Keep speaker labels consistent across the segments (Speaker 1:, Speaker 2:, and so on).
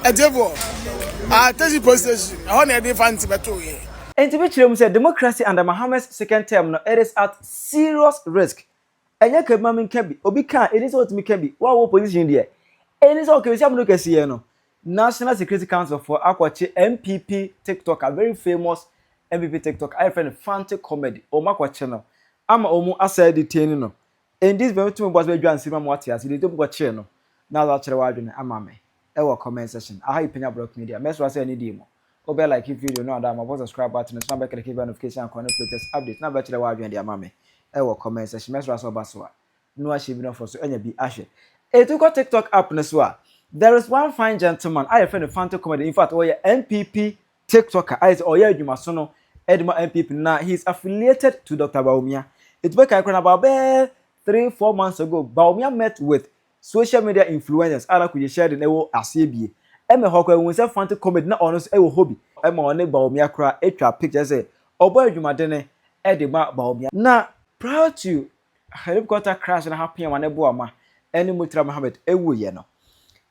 Speaker 1: Atiefoɔ, Teshie Police Station, ɛhɔ na yɛde Fanti bɛtooeɛ.
Speaker 2: Enti bi kyerɛ mu sɛ democracy under Mahama's second term no it is at serious risk. Ɛnyɛ ka bi ma menka bi, obi ka a ɛni sɛ ɔtumi ka bi, wo a wowɔ position deɛ ɛni sɛ ɔka bi. Sɛ amono kɛseɛ no National Security Council foɔ akɔkye NPP TikToker, very famous NPP TikToker a yɛfrɛ no Fante Comedy, wɔn akɔkye no ama wɔn asɛ detain no. Ɛndi bɛn tumi bɔ sɛ bɛdwa nsɛm ama wate ase deɛ nti wɔn kɔkyee no na adze akyerɛ w'adwene ama me ɛwɔ comment section. Aha yi Panya Block Media, mɛsrɛ sɛ ɛne die mu wobɛ like video no ada ama bɔ subscribe button so na bɛclick bell notification akɔ ne latest update na bɛkyerɛ w'adwene de ama me ɛwɔ comment section. Mɛsrɛ sɛ ɔba so a no ahyɛ bi no fɔ so ɛnya bi ahwɛ. Etu kɔ TikTok app no so a, there is one fine gentleman a yɛfrɛ no Fante Comedy. In fact, ɔyɛ NPP TikToker a yɛ sɛ ɔyɛ adwuma so no ɛde ma NPP na he is affiliated to Dr. Bawumia. Etu bɛka ekura na about bɛɛ 3-4 months ago, Bawumia met with social media influencers a na kò yɛ sharing ɛwɔ aseɛ bie ɛmɛ hɔ kɔ ehu sɛ Fante Comedy na ɔno nso ɛwɔ hɔ bi ɛma ɔne Bawumia kora atwa picture sɛ ɔbɔ adwumadene ɛde ma Bawumia. Na prior to helicopter crash na happen ma ne bo ama ɛne Murtala Muhammed ewu yɛ no,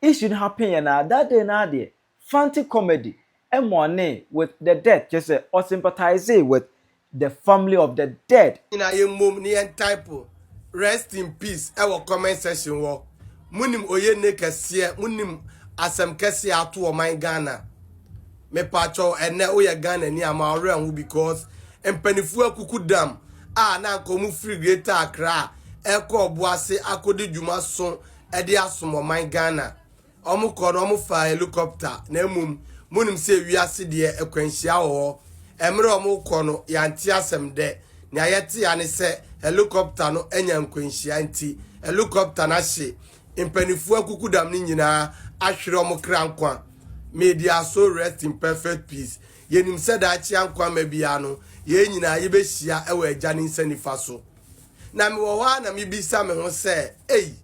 Speaker 2: issue no happen yɛ na that day na adeɛ Fante Comedy ɛma ɔne with the dead, kyerɛ sɛ ɔsympathize with the family of the dead.
Speaker 3: Nyinaa yɛ mmom ne yɛn type "rest in peace" ɛwɔ comment section wɔ. Munim oye ne kɛseɛ, munim asɛm kɛseɛ ato ɔman Ghana. Mepatwɛw, ɛnɛ woyɛ Ghana ni ama ɔwerɛ ho because mpanimfoɔ akuku dam a na nka ɔmo firi Greater Accra ɛkɔ Ɔboase akɔdi dwuma so ɛde asom ɔman Ghana. Ɔmo kɔ no, ɔmo fa helicopter na emom munim sɛ ewiase deɛ, akwanhyia wɔ hɔ. Mmerɛ ɔmo kɔ no, yɛante asɛm dɛ nea yɛte ya ne sɛ helicopter no anya nkwanhyia, nti helicopter no ahye. Mpanimfoɔ akuku dam no nyinaa ahwere ɔmo kra nkwa. May their soul rest in perfect peace. Yɛnim sɛ daakye ankwa ma biara no, yɛn nyinaa yɛbɛhyia ɛwɔ Agya ne nsa nifa so. Na mewɔ hɔ a na mebisa me ho sɛ, ei,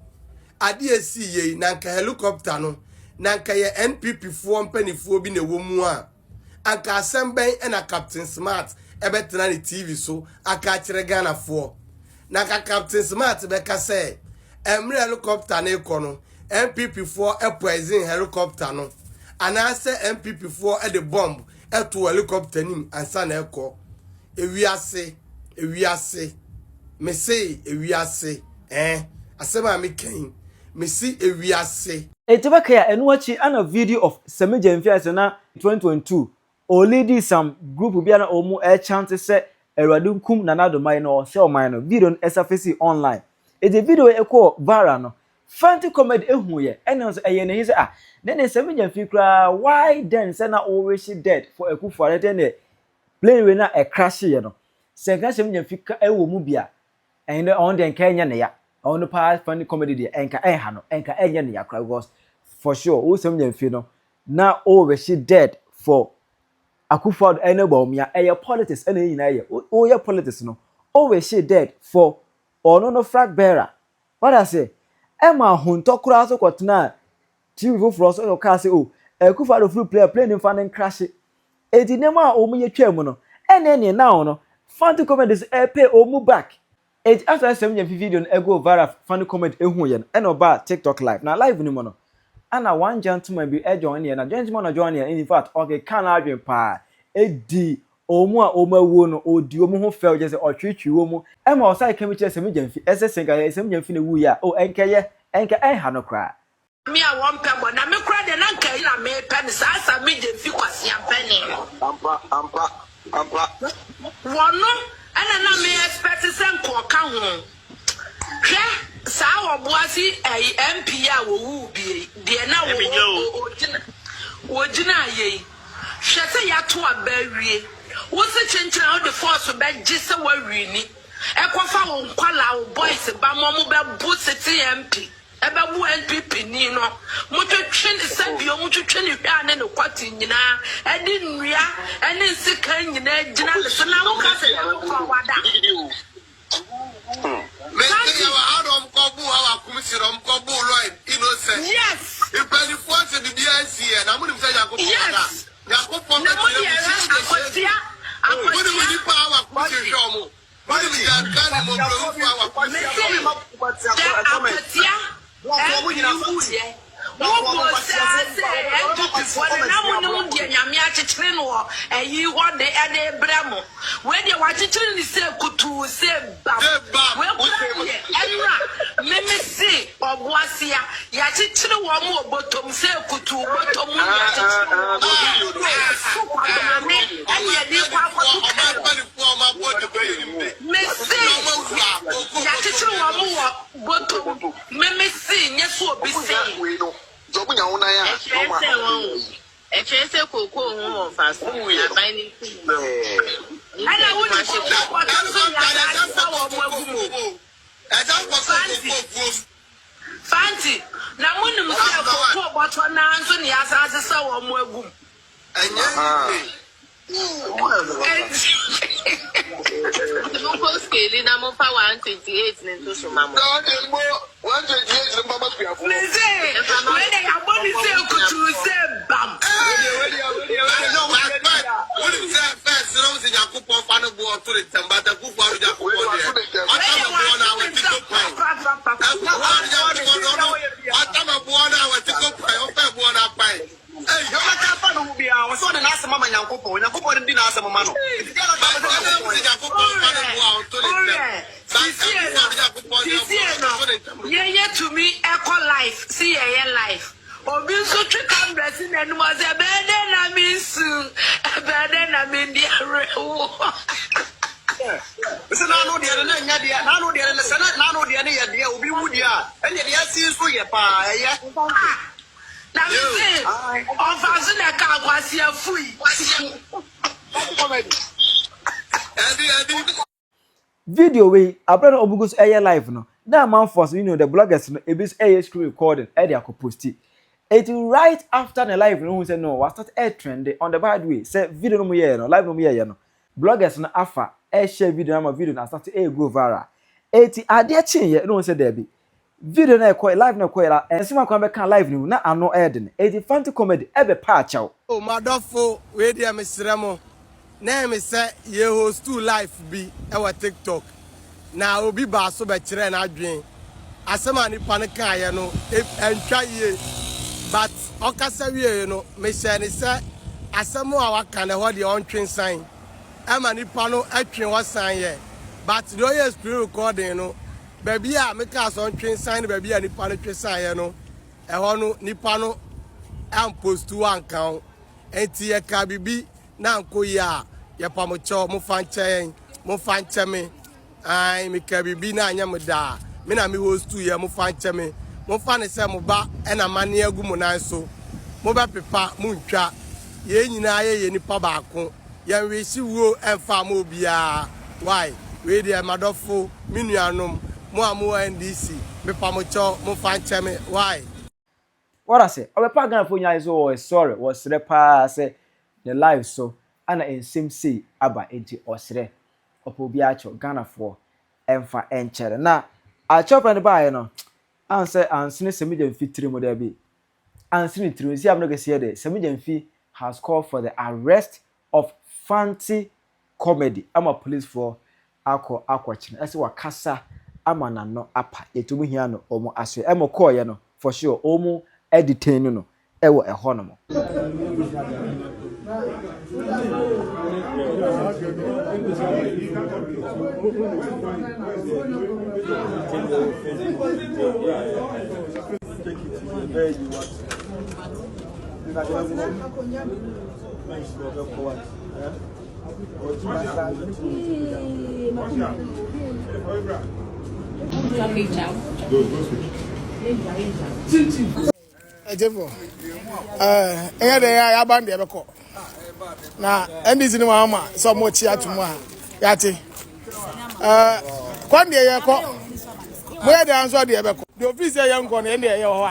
Speaker 3: adeɛ esi yei na nka helicopter no na nka yɛ NPP foɔ mpanimfoɔ bi na ɛwɔ mu a, anka asɛm bɛn ɛna Captain Smart ɛbɛtena ne TV so aka akyerɛ Ghanafoɔ? Na nka Captain Smart bɛka sɛ mmerɛ helicopter no rekɔ no, NPP foɔ ɛpoison helicopter no, anaasɛ NPP foɔ ɛde bomb ɛto helicopter nim ansa na ɛkɔ ewiase. Ewiase, mese ewiase, asɛm a meka yi, mesi ewiase.
Speaker 2: Eti bɛka a ɛno akyi ana video of Sammy Gyamfi ase na 2022 ɔlead some group bi a na wɔn ɛkyante sɛ Awurade nkum Nana Addo man no, ɔsɛ ɔman no. Video no ɛsurface online. Eti video yi ɛkɔɔ viral no, Fanti Comedy ehu yɛ ɛna nso ɛyɛ n'ahi sɛ, ah, ne Sammy Gyamfi koraa, why then sɛ na ɔrehyɛ dead for Akufo Addo ne plane wei na ɛcrash yɛ no, sɛ nka Sammy Gyamfi ka ɛwɔ mu bi a, ɛn dɛ ɔno deɛ nka ɛnyɛ ne ya. Ɔno paa, Fanti Comedy deɛ, ɛnka ɛnha no, ɛnka ɛnyɛ ne ya koraa, because for sure wo Sammy Gyamfi no na ɔrehyɛ dead for Akufo Addo ɛne Bawumia. Ɛyɛ politics ɛna yɛn nyinaa yɛ ɔyɛ politics no, ɔrehyɛ dead for ɔno no flag bearer. Wada sɛ ɛma ahontɔ koraa so kɔtena TV foforɔ so ɛna ɔkaa sɛ o Akufo Addo firi plane nfa ne nkrahye. Eti nneɛma a wɔn yɛ twɛ mu no, ɛna ɛne now no Fanti Comedy so ɛpɛ wɔn back. Eti after Sammy Gyamfi video no ɛgo viral, Fanti Comedy ehu yɛ no, ɛna ɔbaa TikTok live. Na live no mu no, ɛna one gentleman bi ɛjoin yɛ, na gentleman na join yɛ, in fact, ɔkeka n'adwene paa edi wɔn a wɔn awuo no, odi wɔn ho fɛw, kyerɛ sɛ ɔtwitwi wɔn mu ɛma ɔsan kɛm kyerɛ Sammy Gyamfi ɛsɛ sɛ nka Sammy Gyamfi na ewu yɛ a o ɛnkɛyɛ ɛnka ɛnha no koraa.
Speaker 4: Me a wɔmpɛ bɔ na me kora deɛ, na nka yi na mepɛ no saa. Sammy Gyamfi kwaseampɛne no.
Speaker 5: Ampa, ampa, ampa.
Speaker 4: Wɔno ɛna na me expect sɛ nka ɔka ho. Hwɛ saa Ɔboase ɛyi MP a wɔwu bie deɛ na wɔgyina wɔgyina ayɛ yi. Hwɛ sɛ yɛato aba awie, wosi kyenkyene a wode force bɛgye sɛ woawie ni ɛkɔfa wo nkwalaa, wo boys ba ma ɔmo bɛbo sitting MP, ɛbɛbo NPP ni no. Motwetwe ne sɛbio, motwetwe ne hwɛ a ne ne kɔte nyinaa ɛde nnua ɛne nsekan nyinaa gyina ne so na woka sɛ Nyankopɔn wada.
Speaker 3: Mese yɛwɔ ha na ɔmkɔbo ha wɔ Akomsiri, ɔmkɔbo Lloyd Innocent. Mpanimfoɔ sɛ biribiara nsi yɛ na monim sɛ Nyankopɔn wada. Nyankopɔn
Speaker 4: Na mo
Speaker 3: bɛkyerɛ
Speaker 4: deɛ
Speaker 3: mo
Speaker 4: ɛhɛ
Speaker 3: si
Speaker 4: akɔtia.
Speaker 3: Monim
Speaker 4: Akɔtia.
Speaker 3: nnipa a wɔ Akomsiri hwɛ ɔmo. Monim gyanka ne mmɔborɔhufoɔ a wɔ
Speaker 4: Sɛ akwatia MP wuiɛ, mo bɔɔ saa sɛ NPP foɔ no na mo nim deɛ Nyame akyekyere no wɔ ayi hɔ de ɛde rebrɛ mo. Wei deɛ wakyekyere no sɛ kutuu sɛ bam. Wei koraa deɛ ɛnora me me se ɔboasea yɛakyekyere wɔn wɔ bɔtɔm sɛ kutuu bɔtɔ mu na yɛakyekyere wɔn. Ɛso kwabrane ɛne yɛde kɔ akɔto kar. Me se yɛakyekyere wɔn wɔ bɔtɔm. Me me se nyɛ sɛ obi se.
Speaker 6: Ɛkyerɛ sɛ wɔn Ɛkyerɛ sɛ kookoo ho wɔ mfaso na aban no ntu mu ma wo.
Speaker 4: Ɛna wonim kookoo bɔtɔ nso nea saa asesa wɔn agu mu o. Fanti, Fanti, na monim sɛ kookoo bɔtɔ no ara nso nea asan asesa wɔn agu mu. Enti.
Speaker 6: Nti monkɔ scale na momfa 128 no nto so ma mo.
Speaker 4: Mese, wei deɛ yɛabɔ ne sɛ kutuu sɛ bam. Wei deɛ wɔato ne nsa papapapa.
Speaker 5: Deɛ ɔbɛka afa ne ho biara, ɔsɛ ɔde n'asɛm ama Nyankopɔn. Onyankopɔn no di n'asɛm ma no. Enti deɛ na ɔka bɛsɛ Nyankopɔn yɛ.
Speaker 4: Owurɛ, owurɛ, sisie no, sisie no, yɛyɛ tumi ɛkɔ life, si yɛyɛ life. Obi nso twe camera si n'anim ɔsɛ ɛbɛyɛ dɛn na mensu, ɛbɛyɛ dɛn na mendi awerɛhoɔ.
Speaker 5: Sɛ n'ano deɛ no na ɛnyɛ deɛ, n'ano deɛ no sɛ na n'ano deɛ no yɛ deɛ obi wu deɛ a, ɛnneɛ deɛ asi nso yɛ paa, ɛyɛ.
Speaker 4: Ah! Na me se ɔfa so na ɛka akwasi afui.
Speaker 2: Video wei, abere na wɔn gu so ɛyɛ live no, na amanfoɔ so, you know, the bloggers no, ebi nso ɛyɛ screen recording ɛde akɔ posti. Eti right after the live no, ohun sɛ no, wa start ɛ trend on the bad way, sɛ video no mu yɛyɛ no, live no mu yɛyɛ no, bloggers no afa ɛhyɛ video no ama video no asate ɛyɛ go viral. Eti adeɛ kyeeɛ na ohun sɛ daabi, Video no a ɛkɔe, live no a ɛkɔe la, nsɛm a kwan bɛkaa live no mu na ano yɛ den. Enti Fanti Comedy bɛpaa kyɛw.
Speaker 3: Oh m'adɔfo wei deɛ mesrɛ mo na ɛyɛ me sɛ yɛ hostuu live bi wɔ tiktok na obi baa so bɛkyerɛɛ n'adwene asɛm a nipa no kaeɛ no ɛntwa yie but ɔkasa wieɛ no mehyɛɛ ne sɛ asɛm a waka no ɛhɔ deɛ ɔntwe nsan ɛma nipa no twe hɔ san yɛ but deɛ ɔyɛ screen recording no Baabi a mekaa sɛ ɔntwe nsan ne baabi a nipa no twe saeɛ no, ɛhɔ no nipa no ampostu anka ho. Enti yɛkaa biribi na ankɔ yie a, yɛpa mo kyɛw, momfa nkyɛ yɛn, momfa nkyɛ me. Ae, mekaa biribi na anyɛ mo daa. Me na me hostu yɛ, momfa nkyɛ me. Momfa no sɛ mo ba na mane agu mo nan so. Mobɛpepa, montwa. Yɛn nyinaa yɛyɛ nipa baako. Yɛn wehye wuo ɛmfa ama obiara why wei deɛ madɔfo me nuanom mo a mowɔ NDC mepa mo kyɛw momfa nkyɛ me why.
Speaker 2: Wara sɛ ɔbɛpa Ghanafoɔ nyinaa ayɛ sɛ ɔyɛ sorry wɔsrɛ paa sɛ ne live so ana nsɛm sei aba nti ɔsrɛ ɔpɛ obiara kyɛw Ghanafoɔ ɛmfa nkyɛ no na akyɛw pɛ no baeɛ no ansɛ ansene sɛ megya mfi tiri mu daabi Ansene tiri mu si abno kɛseɛ de Sammy Gyamfi has called for the arrest of Fanti Comedy ama policefoɔ akɔ akɔkye no ɛsɛ wakasa ama n'ano apa yɛti ɔmo hia no ɔmo asoɛ ɛmo kɔɔyɛ no for sure ɔmo detain no ɛwɔ ɛhɔ nom.
Speaker 1: Ɛgyefo, ɛnyɛ dɛ yɛaba no deɛ ɛbɛkɔ na ndc no ama sɛ ɔmo kyi ato mu a yɛate kwan deɛ yɛkɔ moyɛ deɛ nso deɛ ɛbɛkɔ deɛ ofii sɛ yɛnkɔ no ɛndeɛ ɛyɛ hɔ a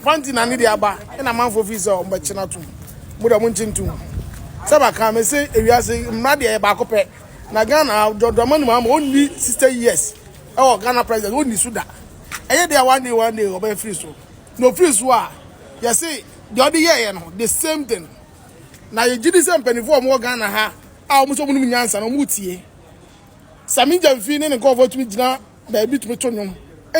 Speaker 1: fanti na ne deɛ aba ɛna amanfoɔ fii sɛ ɔmo bɛkye no atom mo deɛ mo nkye ntom sɛ baka me se ewiase mmara deɛ yɛ baako pɛ na Ghana dɔdɔma no mu ama ɔnni 60 years ɛwɔ Ghana president ɔnni so da ɛyɛ deɛ one day one day ɔbɛyɛ firi so na ofiri so a yɛse deɛ ɔde yɛɛyɛ no the same thing na yɛgye di sɛ mpanimfoɔ a wɔwɔ Ghana ha a wɔn nso wɔn nim nyansa na wɔn tie Sami Gyamfi ne ne nkurɔfoɔ tumi gyina. baabi tumi to nnwom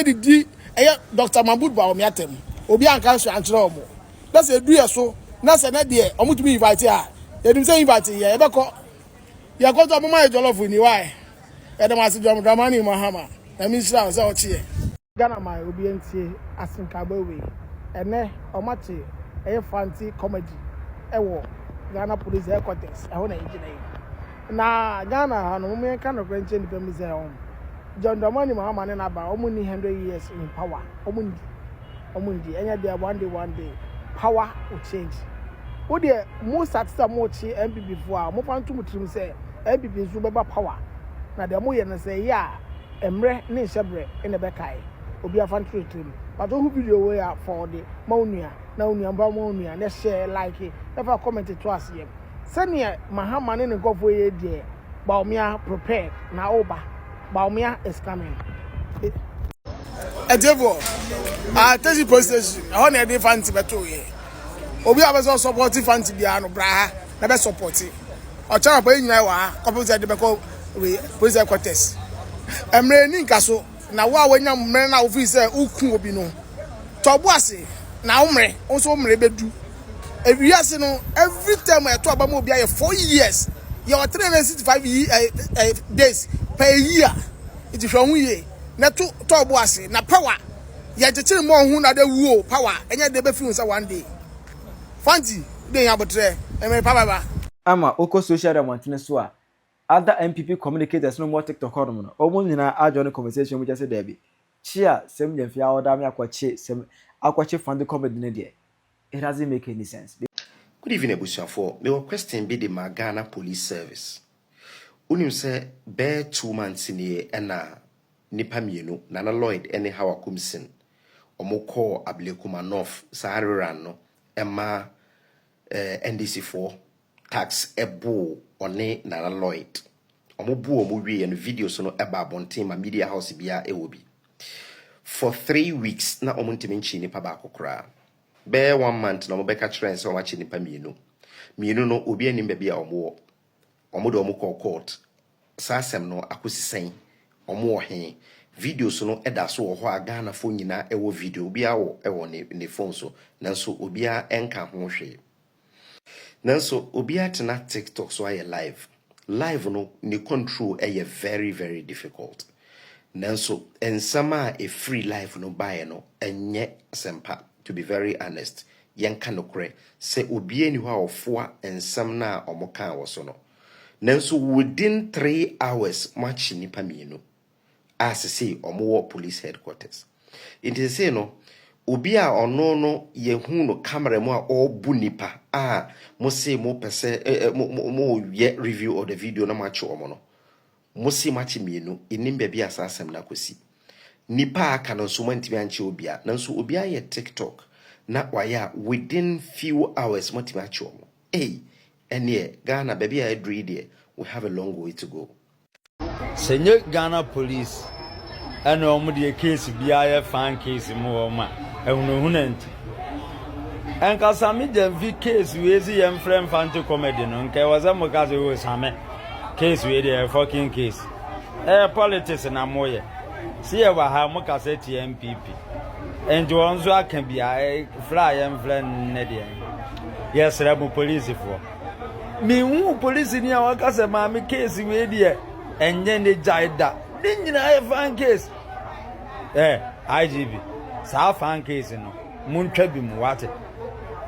Speaker 1: de di ɛyɛ Doctor Mahmood Bawumia atɛm. Obi anka nso ankyerɛ wɔn. Na sɛ edu yɛ so na sɛ na deɛ wɔn tumi invite a, yɛnim sɛ invite yɛ yɛbɛkɔ. Yɛkɔ so a moma yɛ jollof ni why? Yɛda mo ase John Dramani Mahama. Nyame nhyira wo sɛ ɔkye yɛ. Ghana man obia ntie asenkaba wei ɛnɛ ɔmo akye ɛyɛ fanti comedy ɛwɔ Ghana police headquarters ɛhɔ na yɛgyina yi na Ghana ha no mom yɛnka nokorɛ nkyerɛ nipa mu sɛ ɔmo John Dramani Mahama ne naba ɔmo nni 100 years in power ɔmo ndi ɔmo ndi ɛnyɛ deɛ one day one day power will change wo deɛ mo start sɛ mo kye NPP foɔ a mo fa nto mo tirim sɛ NPP nso bɛba power na deɛ mo yɛ no sɛ ɛyɛ a Mmerɛ ne nhyɛberɛ na ɛbɛkae. Obiara fa nto ne tirim. But wohu video wei a forward ma wo nua na wo nua mfa ma wo nua na share, like na fa comment to aseɛ. Sɛdeɛ Mahama ne ne nkurɔfoɔ yɛ deɛ Bawumia prepared na woba. Bawumia is coming. Atiefoɔ, ah, Teshie police station, ɛhɔ na yɛde Fanti bɛtoo yɛ. Obi a bɛ sɛ ɔsɔpɔte Fanti biara no, bra ha na bɛ sɔpɔte. Ɔkyɛ anɔpa yɛn nyinaa wɔ ha kɔpem sɛ yɛde bɛkɔ wei police headquarters. Mmerɛ ni nka so na wo a wanya mmerɛ no a wofii sɛ woku obi no tɔ bo ase na wo mmerɛ wo nso wo mmerɛ bɛdu. Ewiase no every term a ɛto aba ma obi ayɛ 4 years yɛwɔ 365 yi, eh, eh, days per year nti hwɛ ho yie na to tɔ bo ase na power yɛnkyekyere mmɔ ho na de wuo power ɛnyɛ de bɛfiri wo nsa one day. Fanti de nya abotrɛ mmere pa bɛba.
Speaker 2: Ama wokɔ social media mmɔntene so a, other NPP communicators no wɔn wɔ TikTok hɔnom no, wɔn nyinaa ajoin conversation mu kyerɛ sɛ daabi, kye a Sɛm Gyamfi a ɔda me akɔkye Sɛm akɔkye Fanti comedy no deɛ, it doesn't make any sense.
Speaker 7: Good evening abusuafoɔ, mewɔ question bi de ma Ghana police service. Wonim sɛ bɛyɛ 2 months nie ɛna nnipa mmienu, Nana Lloyd ne Hawa Koomson, wɔkɔɔ Ablekuma North saa rerun no ɛma NDC foɔ thugs ɛboo ɔne Nana Lloyd. Wɔn boo wɔn wieɛ no, videos no ɛba abɔnten ma media house biara ɛwɔ bi. For 3 weeks na wɔn ntumi nkyi nipa baako koraa. Bɛyɛ one month na wɔn bɛka kyerɛ sɛ wɔn akyi nipa mmienu. Mmienu no, obi anim baabi a wɔn wɔ. Wɔn de wɔn kɔɔ court. Saa asɛm no akɔsi sɛn? Wɔn wɔ he? Videos no ɛda so wɔ hɔ a Ghanafoɔ nyinaa ɛwɔ video. Obiara wɔ ɛwɔ ne phone so. Nanso obiara ɛnka ho hwee. Nanso obiara tena TikTok so ayɛ live. Live no ne control ɛyɛ very very difficult. Nanso nsɛm a ɛfiri live no baeɛ no ɛnyɛ asɛmpa, to be very honest. Yɛnka nokorɛ sɛ obiara ni hɔ a ɔfoa nsɛm no a ɔmo kaa wɔ so no. Nanso within 3 hours moakye nnipa mmienu a sesei ɔmo wɔ police headquarters. Nti sesei no obi a ɔno no yɛhu no camera mu a ɔrebu nipa a mo se mo pɛ sɛ ɛ ɛ mo mo mo yɛ review of the video na mo akye wɔn no, mo se mo akye mmienu, enim baabi a saa asɛm no akɔsi. Nipa a aka no nso mo antumi ankye obia, nanso obi ayɛ TikTok na wayɛ a within few hours mo atumi akye wɔn. Ei, ɛneɛ Ghana baabi a ɛduru yi deɛ, we have a long way to go.
Speaker 8: Sɛ nye Ghana police ɛna wɔn deɛ case biara yɛ fan case mu wɔn a ehunahuna nti ɛnka Sami Gyamfi case wei si yɛn frɛ Mfante comedy no, nka ɛwɔ sɛ mo ka sɛ o Sami case wei deɛ ɛyɛ fucking case, ɛyɛ politics na mo yɛ si yɛ wɔ ha mo kasa tia NPP nti wɔn nso aka bi a frɛ a yɛn frɛ nnɛ deɛ yɛsrɛ mo polisifoɔ. Mehu polisini a waka sɛ maame case wei deɛ ɛnyɛ ne gyae da. Ne nyinaa yɛ fan case. IGP, saa fan case no, montwa bi mu wate.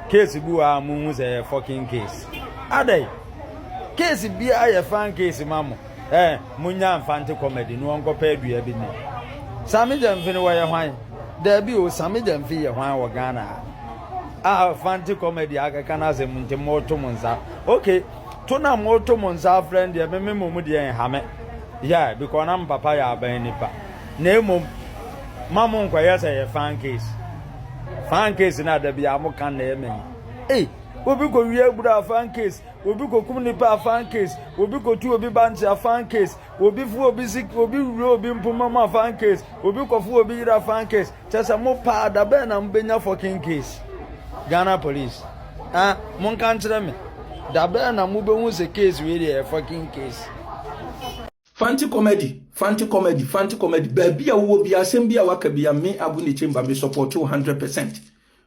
Speaker 8: Case bi wɔ a mohu sɛ ɛyɛ fucking case. Adɛn? Case biara yɛ fan case ma mo. Munya Mfante comedy no wɔnkɔpɛ adua bi ni. Sami Gyamfi no wɔyɛ hwan? Daabi o, Sami Gyamfi yɛ hwan wɔ Ghana ha? A Fante comedy akeka no asɛm nti moto mo nsa. Okay, to na moto mo nsa afrɛ no deɛ meme mmom deɛ nha me. Yeah, because na papa yɛ aban nipa. Na mmom ma mo nkɔyɛ sɛ yɛ fan case. Fan case na da bi a mo ka na ɛmɛ yi. Ei, obi kɔ wie abura a fan case, obi kɔ kum nipa a fan case, obi kɔ tu obi bankye a fan case, obi fu obi sik, obi wura obi mpoma mu a fan case, obi kɔfo obi yere a fan case. Kyɛ sɛ mo paa da bɛn na mobɛnya fucking case? Ghana police. Ah, monka nkyerɛ me. Da bɛn na mobɛhu sɛ case wei deɛ yɛ fucking case?
Speaker 9: Fanti comedy, Fanti comedy, Fanti comedy. Baabi a wowɔ bi asɛm bi a waka bi a me Abu ne chamber me support wo 100%.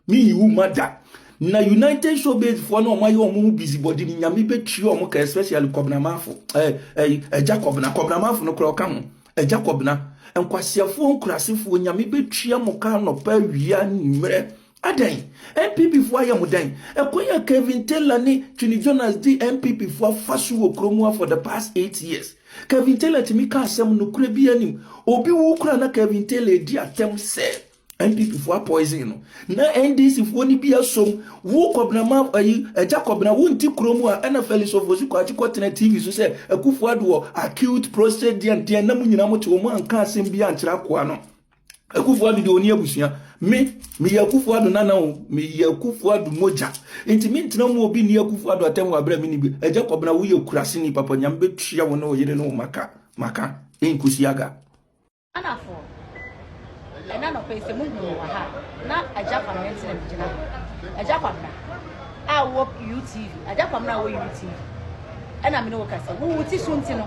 Speaker 9: Me yi wo ma da. Na United Showbiz foɔ no ɔmo ayɛ ɔmo ho busy body ni nyame bɛtua ɔmo ka especially Kɔbena Mafo. Eh eh Agya Kɔbena, Kɔbena Mafo no koraa ɔka ho. Agya Kɔbena, nkwasiafoɔ nkurasefoɔ nyame bɛtua mo ka anɔpa awia anwummerɛ. Adɛn? NPP foɔ ayɛ mo dɛn? Ɛkwan a Kevin Taylor ne Twene Jonas di NPP foɔ afa so wɔ kurom ha for the past 8 years. Kevin Taylor tumi ka asɛm nokorɛ bi anim. Obi wu koraa na Kevin Taylor di atɛm sɛ NPP foɔ poison no. Na NDC foɔ no bi asom. Wo Kɔbena ma ayi Agya Kɔbena wo nti kurom a ɛna Felix Ofosu Kwakye kɔtena TV so sɛ Akufo Addo wɔ acute prostate deɛn deɛn na mo nyinaa mo te wɔn anka asɛm bi ankyerɛ akoa no. Akufo Addo deɛ ɔni abusua. Me meyɛ Akufo Addo nana o, meyɛ Akufo Addo mogya. Nti mentena mu obi ni Akufo Addo atɛm wɔ abrɛ me ni bi. Agya Kɔbena woyɛ kuraseni papa nyame bɛtua wo ne wo yere ne wo maka maka nkusi aga.
Speaker 10: Ghanafoɔ, ɛna nɔpɛ yi sɛ muhu me wɔ ha a, na Agya Kwamina nti na megyina ha. Agya Kwamina a wɔ UTV, Agya Kwamina a wɔ UTV, ɛna me ne wo kasa. Wo wo ti so nti no,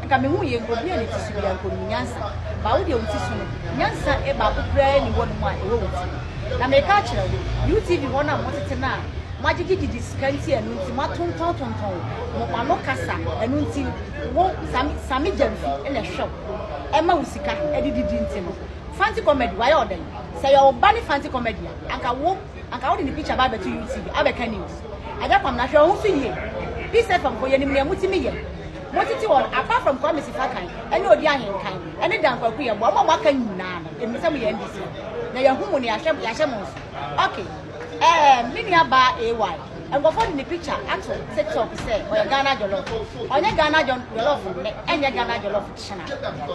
Speaker 10: nka mehu yɛ nka obi a ne ti so bia nka onim nyansa. Ba wo deɛ wo ti so no, nyansa e baako koraa ni hɔ nom a ɛwɔ wo ti. Na meka akyerɛ wo, UTV hɔ no a motete no a, moagyegyegyegye sika nti ɛno nti moatontɔntontɔn mo ano kasa ɛno nti wo Sami Sami Gyamfi na ɛhwɛ wo ɛma wo sika ɛde didi nti no Fanti comedy wayɛ ɔdɛn sɛ yɛ ɔba ne Fanti comedy a anka wo anka wode ne picture ba abɛto UTV abɛka news Agya Kwamina hwɛ wo ho so yie Peace FM fo yɛnim nea motumi yɛ motete wɔn apart from Kwame Sifakan ɛne Odi Ahenkan ɛne Dan Kwaku Yɛboa mo a moaka nyinaa no ɛnim sɛ moyɛ NDC na yɛahu mo na yɛahwɛ yɛahyɛ mo nso okay ɛɛ me nua baa AY nkurɔfoɔ de ne picture ato TikTok sɛ ɔyɛ Ghana jollof ɔnyɛ Ghana jollof nnɛ ɛnyɛ Ghana jollof kyena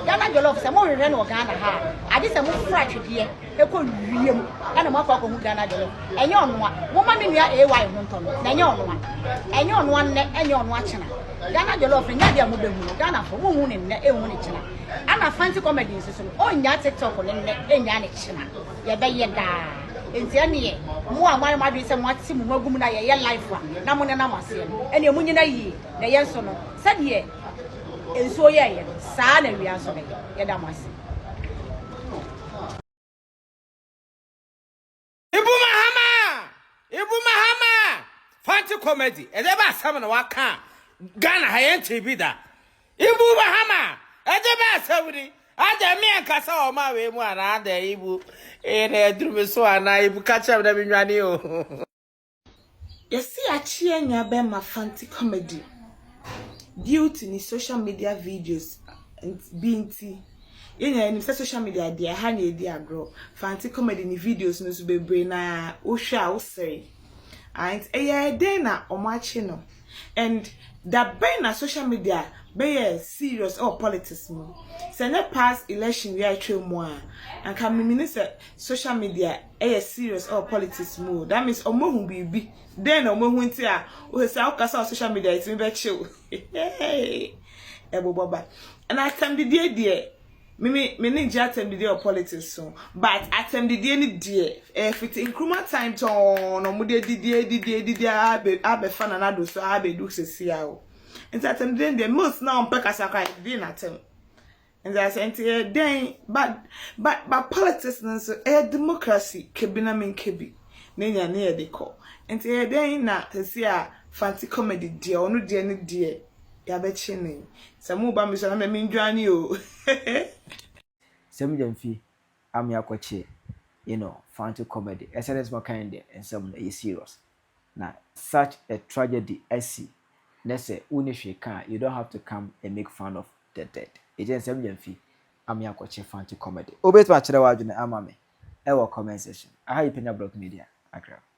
Speaker 10: Ghana jollof sɛ mohwehwɛ no wɔ Ghana ha a agye sɛ mofra atwedeɛ ɛkɔ wiem ɛna moakɔ akɔhu Ghana jollof ɛnyɛ ɔnoa momma me nua AY ho ntɔ no na ɛnyɛ ɔnoa ɛnyɛ ɔnoa nnɛ ɛnyɛ ɔnoa kyena Ghana jollof no nyɛ adeɛ a mobɛhu no Ghana fo monhu ne nnɛ ɛnhu ne kyena ɛna Fanti comedy nso so no ɔnnya TikTok ne nnɛ ɛnnya ne kyena yɛbɛyɛ daa nti ɛneɛ mo a moayɛ mo adwene sɛ moate mo ho agu mu na yɛyɛ life a na mo nenam aseɛ no ɛneɛ monyina yie na yɛn nso no sɛdeɛ nsuo yɛɛyɛ no saa na awia nso bɛyɛ yɛda mo ase.
Speaker 11: Ibu Mahama! Ibu Mahama! Fanti comedy. Ɛdɛ ba asɛm na waka a Ghana ha yɛn te bi da. Ibu Mahama! Ɛdɛ ba asɛm ni. Ada me ankasa wɔ ma wei mu anaa ada Ibu. Ee na aduru me so anaa Ibu ka kyerɛ me na me nwane o.
Speaker 12: Yɛse akye anya bɛma Fanti comedy due to ne social media videos bi nti yɛn nyinaa nim sɛ social media deɛ ɛha na yɛdi agorɔ Fanti comedy ne videos no nso bebree na wohwɛ a wosere and ɛyɛ dɛn na ɔmo akye no and da bɛn na social media bɛyɛ serious ɛwɔ politics mu sɛ nyɛ past election wi a atwa mu a anka mimini sɛ social media ɛyɛ serious ɛwɔ politics mu that means ɔmo ehu biribi dɛn na ɔmo ehu nti a wohɛ sɛ awokasa wɔ social media ɛtumi bɛkyew ɛbobɔ ba ɛna atɛmdidie deɛ mimi me ne gye atɛmdidie wɔ politics so but atɛmdidie ni deɛ ɛyɛ fiti Nkrumah time tɔn na ɔmo de didie didie didie abɛ abɛfa Nana Addo so abɛdu sisi a o nti atɛmdidie deɛ most na ɔmpɛ kasa kora didie n'atɛm nti asɛ nti yɛ dɛn but politics no nso ɛyɛ democracy kebi na mi nkebi ne nya ne yɛ de kɔ nti yɛ dɛn na sisi a Fanti comedy deɛ ɔno deɛ ne deɛ yabɛkye ne sɛ mo ba mi so na mɛ mi ndwane o.
Speaker 2: Sɛm Gyamfi ame akɔkye Fanti comedy ɛsɛ ne sɛ kan deɛ nsɛm no ɛyɛ serious na such a tragedy asi na sɛ wonni hwee ka you don't have to come and make fun of the dead. Ɛgyɛ Nsɛm Gyamfi ame akɔkye Fanti comedy. Wobɛtumi akyerɛ w'adwene ama me ɛwɔ comment section. Aha yi Penya Block Media, Accra.